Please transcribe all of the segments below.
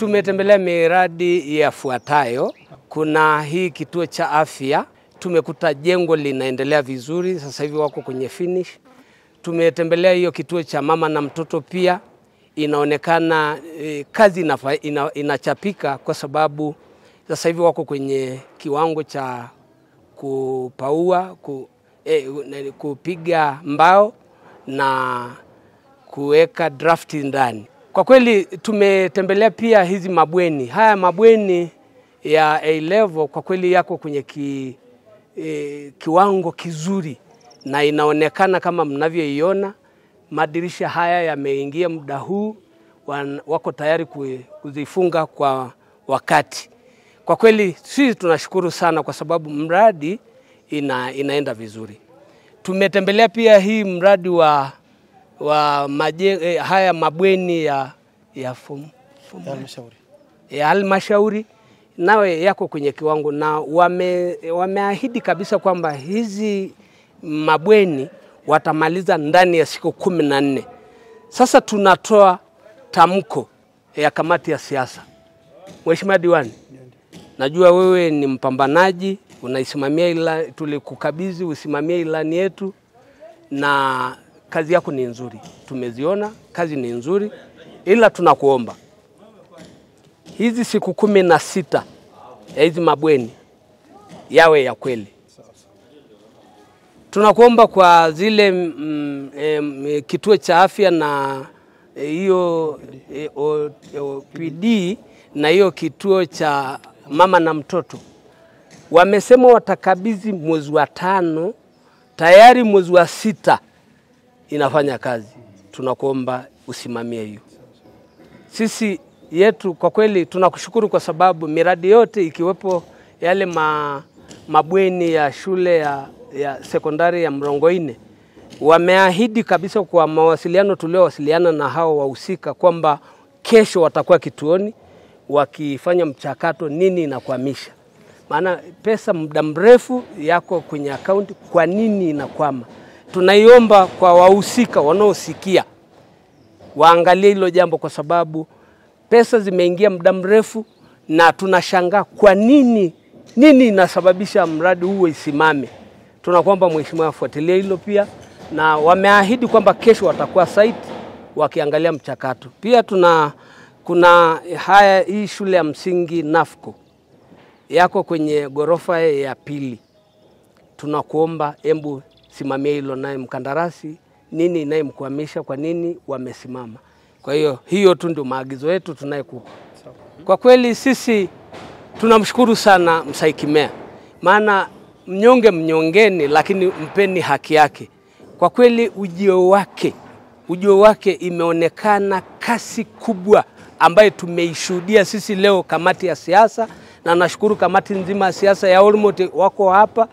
Tumetembelea miradi yafuatayo. Kuna hii kituo cha afya, tumekuta jengo linaendelea vizuri, sasa hivi wako kwenye finish. Tumetembelea hiyo kituo cha mama na mtoto pia, inaonekana kazi inachapika kwa sababu sasa hivi wako kwenye kiwango cha kupaua, kupiga mbao na kuweka draft ndani. Kwa kweli tumetembelea pia hizi mabweni. Haya mabweni ya A-level kwa kweli yako kwenye kiwango kizuri na inaonekana kama mnavyoiona. Madirisha haya yameingia muda huu, wako tayari kuzifunga kwa wakati. Kwa kweli sisi tunashukuru sana kwa sababu mradi inaenda vizuri. Tumetembelea pia hii mradi wa haya mabweni ya halmashauri nawe yako kwenye kiwango, na wameahidi kabisa kwamba hizi mabweni watamaliza ndani ya siku 14. Sasa tunatoa tamko ya kamati ya siasa. Mheshimiwa Diwani, najua wewe ni mpambanaji, unaisimamia ilani, tulikukabidhi usimamie ilani yetu na kazi yako ni nzuri. Tumeziona kazi ni nzuri, ila tunakuomba hizi siku 16 ya hizi mabweni yawe ya kweli. Tunakuomba kwa zile kituo cha afya na hiyo OPD na hiyo kituo cha mama na mtoto, wamesema watakabidhi mwezi wa 5, tayari mwezi wa 6 inafanya kazi. Tunakuomba usimamie hiyo. Sisi yetu kwa kweli tunakushukuru kwa sababu miradi yote ikiwepo yale mabweni ya shule ya sekondari ya Mrongoine, wameahidi kabisa kwa mawasiliano tuliowasiliana na hao wahusika kwamba kesho watakuwa kituoni wakifanya mchakato nini inakwamisha. Maana pesa muda mrefu yako kwenye akaunti, kwa nini inakwama? Tunaiomba kwa wahusika wanaosikia waangalie hilo jambo kwa sababu pesa zimeingia muda mrefu na tunashangaa kwa nini inasababisha mradi huo isimame. Tunakuomba mheshimiwa afuatilie hilo pia, na wameahidi kwamba kesho watakuwa site wakiangalia mchakato. Pia kuna haya hii shule ya msingi Nafco yako kwenye gorofa ya 2. Tunakuomba embu simamia hilo, naye mkandarasi nini inayemkwamisha, kwa nini wamesimama. Kwa hiyo hiyo tu ndio maagizo yetu tunayekupa. Kwa kweli sisi tunamshukuru sana Msaiki Meya, maana mnyonge mnyongeni lakini mpeni haki yake. Kwa kweli ujio wake imeonekana kasi kubwa ambayo tumeishuhudia sisi leo kamati ya siasa, na nashukuru kamati nzima ya siasa ya Olmoti wako hapa.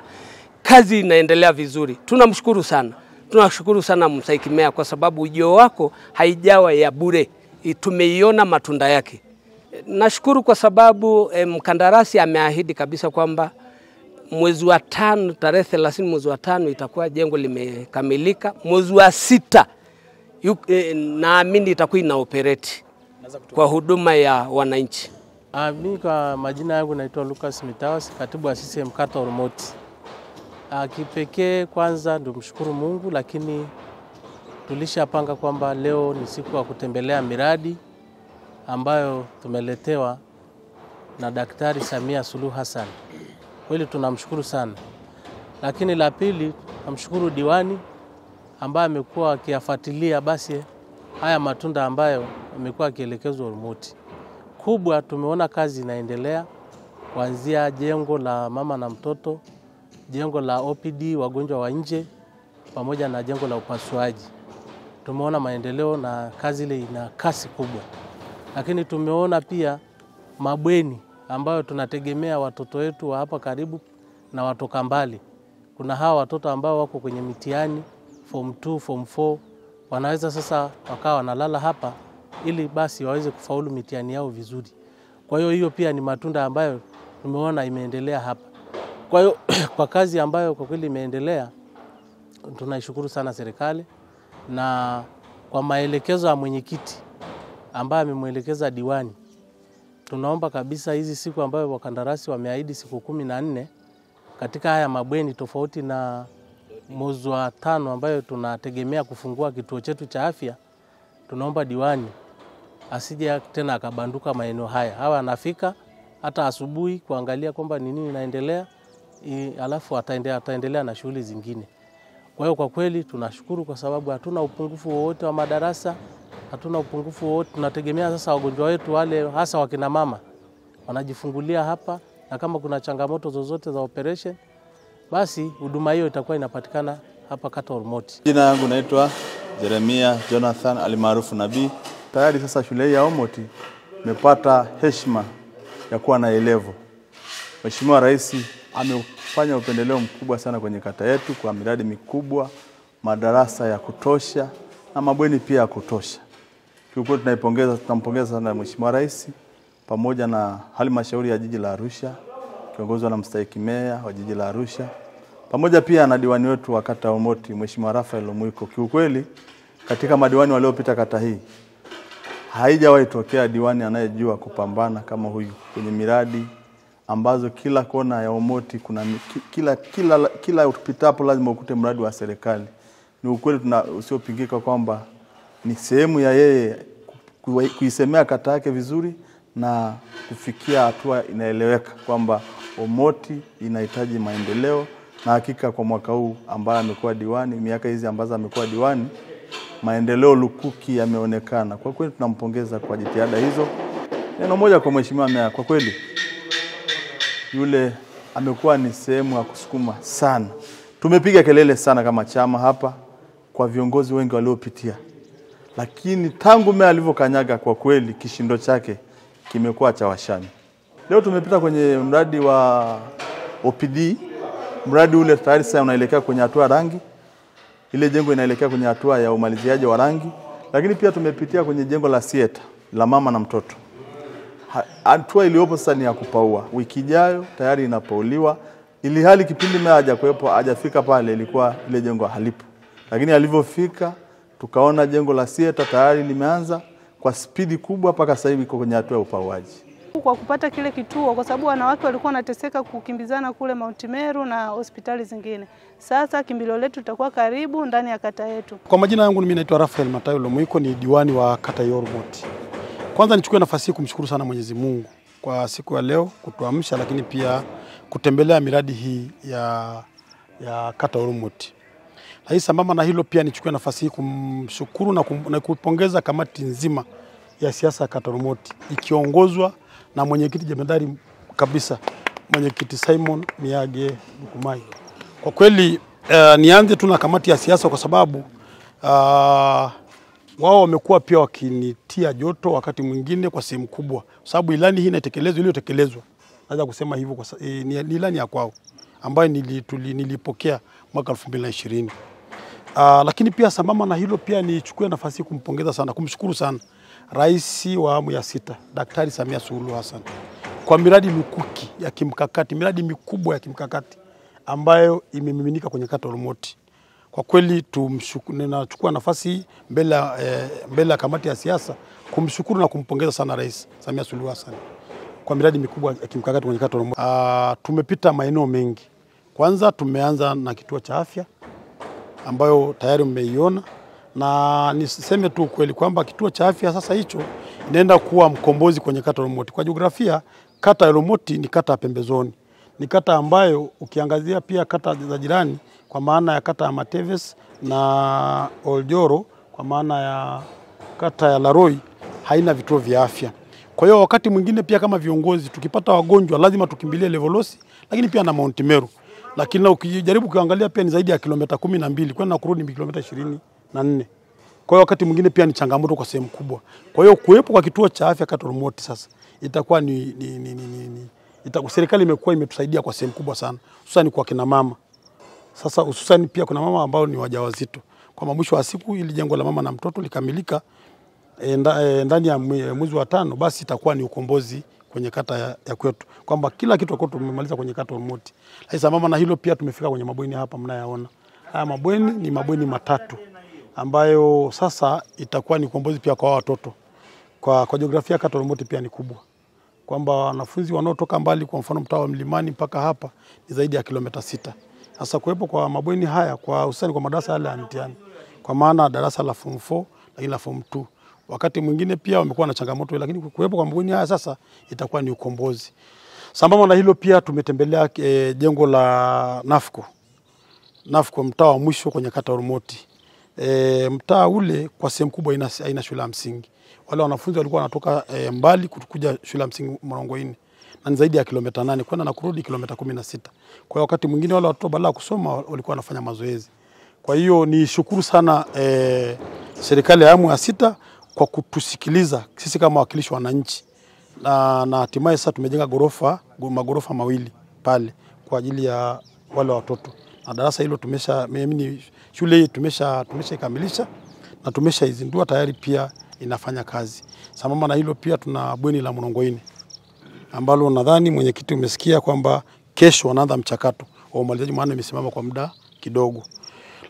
Kazi inaendelea vizuri. Tunamshukuru sana. Tunashukuru sana Msaiki Meya kwa sababu ujio wako haijawa ya bure. Tumeiona matunda yake. Nashukuru kwa sababu mkandarasi ameahidi kabisa kwamba mwezi wa 5, tarehe 30 mwezi wa 5 itakuwa jengo limekamilika. Mwezi wa 6 naamini itakuwa ina operate kwa huduma ya wananchi. Mimi kwa majina yangu naitwa Lucas Mitawas, katibu wa CCM kata Olmoti. Kipekee kwanza ndio mshukuru Mungu, lakini tulishapanga kwamba leo ni siku ya kutembelea miradi ambayo tumeletewa na Daktari Samia Suluhu Hassan. Kweli tunamshukuru sana. Lakini la pili, namshukuru diwani ambaye amekuwa akiyafuatilia basi haya matunda ambayo amekuwa akielekezwa Olmoti. Kubwa tumeona kazi inaendelea kuanzia jengo la mama na mtoto, jengo la OPD wagonjwa wa nje, pamoja na jengo la upasuaji. Tumeona maendeleo na kazi ile ina kasi kubwa. Lakini tumeona pia mabweni ambayo tunategemea watoto wetu wa hapa karibu na watoka mbali. Kuna hawa watoto ambao wako kwenye mitihani form 2, form 4, wanaweza sasa wakawa wanalala hapa ili basi waweze kufaulu mitihani yao vizuri. Kwa hiyo hiyo pia ni matunda ambayo tumeona imeendelea hapa. Kwa hiyo kwa kazi ambayo kwa kweli imeendelea, tunaishukuru sana serikali, na kwa maelekezo ya mwenyekiti ambaye amemwelekeza diwani Tunaomba kabisa hizi siku ambayo wakandarasi wameahidi siku 14 katika haya mabweni, tofauti na mwezi wa 5 ambayo tunategemea kufungua kituo chetu cha afya, tunaomba diwani asije tena akabanduka maeneo haya. Hawa anafika hata asubuhi kuangalia kwamba ni nini inaendelea, alafu ataendelea na shughuli zingine. Kwa hiyo kwa kweli tunashukuru kwa sababu hatuna upungufu wowote wa madarasa, hatuna upungufu wowote. Tunategemea sasa wagonjwa wetu wale hasa wakina mama wanajifungulia hapa, na kama kuna changamoto zozote za operation basi huduma hiyo itakuwa inapatikana hapa kata Olmoti. Jina langu naitwa Jeremia Jonathan alimaarufu Nabii. Tayari sasa shule hii ya Olmoti imepata heshima ya kuwa na elevo. Mheshimiwa Rais amefanya upendeleo mkubwa sana kwenye kata yetu kwa miradi mikubwa, madarasa ya kutosha na mabweni pia ya kutosha. Kiukweli tunampongeza sana Mheshimiwa Rais pamoja na halmashauri ya jiji la Arusha kiongozwa na mstahiki meya wa jiji la Arusha pamoja pia na diwani wetu wa kata Olmoti Mheshimiwa Raphael Lomwiko. Kiukweli katika madiwani waliopita kata hii haijawahi tokea diwani anayejua kupambana kama huyu kwenye miradi ambazo kila kona ya Olmoti kuna kila upitapo lazima ukute mradi wa serikali. Ni ukweli usiopingika kwamba ni sehemu ya yeye kuisemea kata yake vizuri na kufikia hatua inaeleweka kwamba Olmoti inahitaji maendeleo, na hakika kwa mwaka huu ambaye amekuwa diwani, miaka hizi ambazo amekuwa diwani, maendeleo lukuki yameonekana. Kwa kweli tunampongeza kwa jitihada hizo. Neno moja kwa Mheshimiwa Meya, kwa kweli yule amekuwa ni sehemu ya kusukuma sana. Tumepiga kelele sana kama chama hapa kwa viongozi wengi waliopitia, lakini tangu Meya alivyokanyaga kwa kweli kishindo chake kimekuwa cha washani. Leo tumepita kwenye mradi wa OPD. Mradi ule tayari sasa unaelekea kwenye hatua rangi. Ile jengo inaelekea kwenye hatua ya umaliziaji wa rangi. Lakini pia tumepitia kwenye jengo la sieta la mama na mtoto. Hatua iliyopo sasa ni ya kupaua. Wiki ijayo tayari inapauliwa. Ili hali kipindi Meya hajakuepo, hajafika pale, ilikuwa ile jengo halipo. Lakini alivyofika tukaona jengo la sieta tayari limeanza kwa spidi kubwa mpaka sasa hivi iko kwenye hatua ya upauaji. Kwa kupata kile kituo, kwa sababu wanawake walikuwa wanateseka kukimbizana kule Mount Meru na hospitali zingine. Sasa kimbilio letu litakuwa karibu ndani ya kata yetu. Kwa majina yangu mimi naitwa Raphael Matayo Lomwiko, ni diwani wa kata ya Olmoti. Kwanza nichukue nafasi hii kumshukuru sana Mwenyezi Mungu kwa siku ya leo kutuamsha, lakini pia kutembelea miradi hii ya kata Olmoti. Lakini sambamba na hilo pia nichukue nafasi hii kumshukuru na kupongeza kamati nzima ya siasa ya kata Olmoti ikiongozwa na mwenyekiti jemedari kabisa, mwenyekiti Simon Miyage Lukumai. Kwa kweli nianze tu na kamati ya siasa kwa sababu wao wamekuwa pia wakinitia joto wakati mwingine kwa sehemu kubwa, sababu ilani hii inatekelezwa, iliyotekelezwa naweza kusema hivyo kwa ni ilani ya kwao ambayo nilipokea mwaka 2020. Lakini pia sambamba na hilo pia nichukue nafasi kumpongeza sana, kumshukuru sana Rais wa awamu ya 6 Daktari Samia Suluhu Hassan kwa miradi lukuki ya kimkakati, miradi mikubwa ya kimkakati ambayo imemiminika kwenye kata Olmoti. Kwa kweli ninachukua nafasi mbele ya kamati ya siasa kumshukuru na kumpongeza sana Rais Samia Suluhu Hassan kwa miradi mikubwa ya kimkakati kwenye kata Olmoti. Tumepita maeneo mengi. Kwanza tumeanza na kituo cha afya ambayo tayari mmeiona, na niseme tu kweli kwamba kituo cha afya sasa hicho inaenda kuwa mkombozi kwenye kata Olmoti. Kwa jiografia, kata ya Olmoti ni kata ya pembezoni. Ni kata ambayo ukiangazia pia kata za jirani kwa maana ya kata ya Mateves na Oljoro, kwa maana ya kata ya Laroi, haina vituo vya afya. Kwa hiyo wakati mwingine pia kama viongozi tukipata wagonjwa lazima tukimbilie Levolosi, lakini pia na Mount Meru. Lakini ukijaribu kuangalia pia ni zaidi ya kilomita 12 kwenda na kurudi ni kilomita 24. Kwa hiyo wakati mwingine pia ni changamoto kwa sehemu kubwa. Kwa hiyo kuwepo kwa kituo cha afya kata Olmoti sasa itakuwa ni serikali imekuwa imetusaidia kwa sehemu kubwa sana, hususan kwa kina mama. Sasa hususan pia kuna mama ambao ni wajawazito. Kwa mwisho wa siku ili jengo la mama na mtoto likamilika ndani ya mwezi wa 5, basi itakuwa ni ukombozi kwenye kata ya kwetu, kwamba kila kitu kwa tumemaliza kwenye kata Olmoti. Lakini sambamba na hilo pia tumefika kwenye mabweni hapa mnayaona. Haya mabweni ni mabweni 3 ambayo sasa itakuwa ni ukombozi pia kwa watoto. Kwa jiografia kata Olmoti pia ni kubwa. kwamba wanafunzi wanaotoka mbali, kwa mfano mtaa wa Mlimani mpaka hapa ni zaidi ya kilomita 6. Sasa kuwepo kwa mabweni haya kwa hususani kwa madarasa yale ya mtihani, kwa maana darasa la form 4 lakini la form 2, wakati mwingine pia wamekuwa na changamoto, lakini kuwepo kwa mabweni haya sasa itakuwa ni ukombozi. Sambamba na hilo pia tumetembelea jengo la NAFCO mtaa wa mwisho kwenye kata Ormoti. Mtaa ule kwa sehemu kubwa haina shule ya msingi. Wale wanafunzi walikuwa wanatoka mbali kuja shule ya msingi Mrongoini, na ni zaidi ya kilomita 8 kwenda na kurudi kilomita 16. Kwa hiyo wakati mwingine wale watoto badala ya kusoma walikuwa wanafanya mazoezi. Kwa hiyo ni shukuru sana serikali ya awamu ya 6 kwa kutusikiliza sisi kama wakilishi wa wananchi, na hatimaye sasa tumejenga magorofa mawili pale kwa ajili ya wale watoto. Na darasa hilo shule hii tumeshaikamilisha na tumeshaizindua tayari, pia inafanya kazi. Sambamba na hilo pia tuna bweni la Mrongoini ambalo nadhani mwenyekiti umesikia kwamba kesho wanaanza mchakato wa umalizaji, maana imesimama kwa muda kidogo.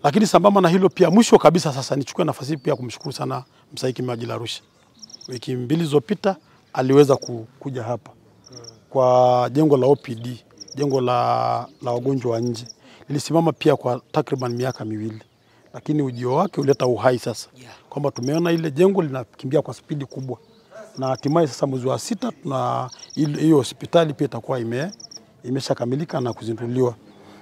Lakini sambamba na hilo pia, mwisho kabisa sasa nichukue nafasi hii pia kumshukuru sana Mstahiki Meya wa Jiji la Arusha. Wiki 2 zilizopita aliweza kuja hapa kwa jengo la OPD, jengo la wagonjwa wa nje. Lilisimama pia kwa takriban miaka 2, lakini ujio wake uleta uhai sasa, kwamba tumeona ile jengo linakimbia kwa spidi kubwa, na hatimaye sasa mwezi wa 6 tuna hiyo hospitali pia itakuwa imeshakamilika na kuzinduliwa.